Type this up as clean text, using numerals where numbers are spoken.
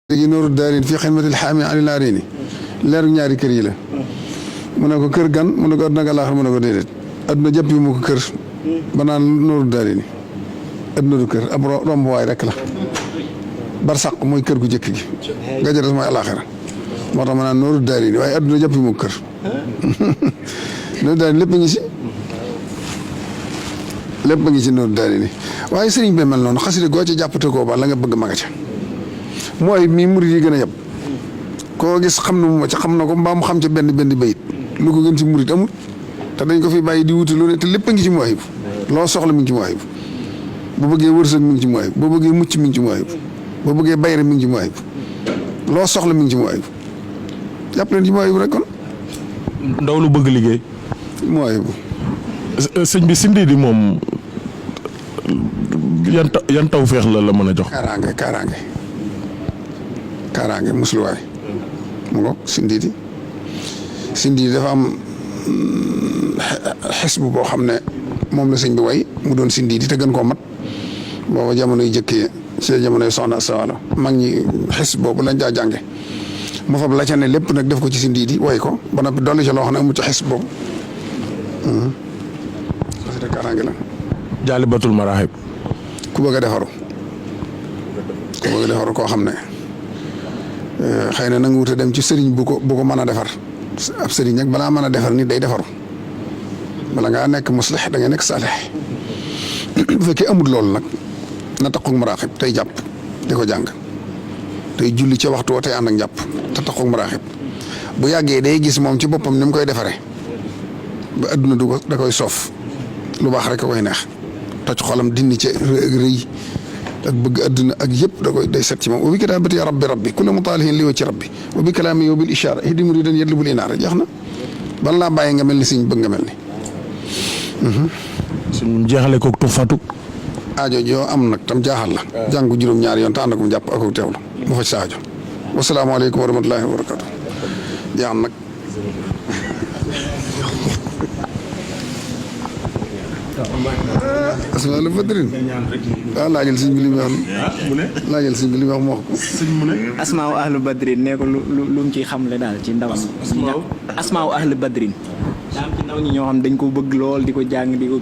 léegi nooru daarin fii xidmatil xaami ali naarini leeru ñaari kër yi la mu ne ko kër gan mu ne ko adduna ak àllaaxira mu ne ko déedéet adduna jàpp yi mu ko kër ba naan nooru daarini adduna du kër ab rombuwaay rek la barsàq mooy kër gu jëkk gi nga jëres mooy àllaaxira moo tax ma naan nooru daarini waaye adduna jàpp yi mu ko kër nooru daarini lépp a ngi si lépp a ngi ci nooru daarini waaye sëriñ bi mel noonu xasida goo ci jàppate koo ba la nga bëgg maga ca mooy mii murid yi gën a yab koo gis xam na mu ci xam na ko mbaa mu xam ca benn bayit lu ko gën ci murid amul te dañ ko fi bàyyi di wuti lu ne te lépp a ngi ci Mawahib loo soxla mi ngi ci Mawahib boo bëggee wërsëg mi ngi ci Mawahib boo bëggee mucc mi ngi ci Mawahib boo bëggee bayre mi ngi ci Mawahib loo soxla mi ngi ci Mawahib jàpp leen ci Mawahib rek kon. ndaw lu bëgg liggéey. Mawahib. sëñ bi Sindidi di moom yan taw feex la mën a jox. kaaraange musluwaay mu ngoog Sindidi dafa am xisbu boo xam ne moom la sëñ bi way mu doon Sindidi te gën koo mat booba jamonoy jëkkee ci jamonoy soxna Sawala mag ñi xisb boobu lañ daa jànge mu fab la ca ne lépp nag def ko ci Sindidi way ko ba noppi dolli ci loo xam ne amu ci xisb boobu société kaaraange la. Jaalibatul Maraaxib. ku bëgg a defaru koo xam ne xëy na nangu wut a dem ci sëriñ bu ko mën a defar ab sëriñ nag balaa mën a defar nit day defaru bala ngaa nekk muslix da ngay nekk saalix bu fekkee amul loolu nag na taqoog maraaxib tey jàpp di ko jàng tey julli ca waxtu woo tey ànd ak jàpp te taqoog maraaxib bu yàggee day gis moom ci boppam ni mu koy defaree ba adduna du ko da koy soof lu baax rek a koy neex toj xolam dindi ca rëy ak bëgg adduna ak yëpp da koy day set ci moom wa bi kitaabati ya rabbi kulli mutaalihin li wa ci rabbi wa bi kalaami yow bil ishaara ihdi muridan yatlubul inaara jeex na ban laa bàyyi nga mel ni siñ bëgg nga mel ni. suñ jeexale koog tufatu. aajo joo am nag tam jaaxal la. jàngu juróom-ñaari yoon te ànd ak mu jàpp ak ak teewlu mu faj sa aajo. wasalaamaaleykum wa rahmatulahi wa barakaatu. jeex nag. asmaa la badrin waaw laajal sëñ bi li muy wax laajal sëñ bi li muy wax mu wax ko. asmaaw ahlu badrin nee ko lu mu ciy xamle daal ci ndaw ñi. asmaaw ahlu badrin. daa am ci ndaw ñi ñoo xam dañ ko bëgg lool di ko jàng di ko.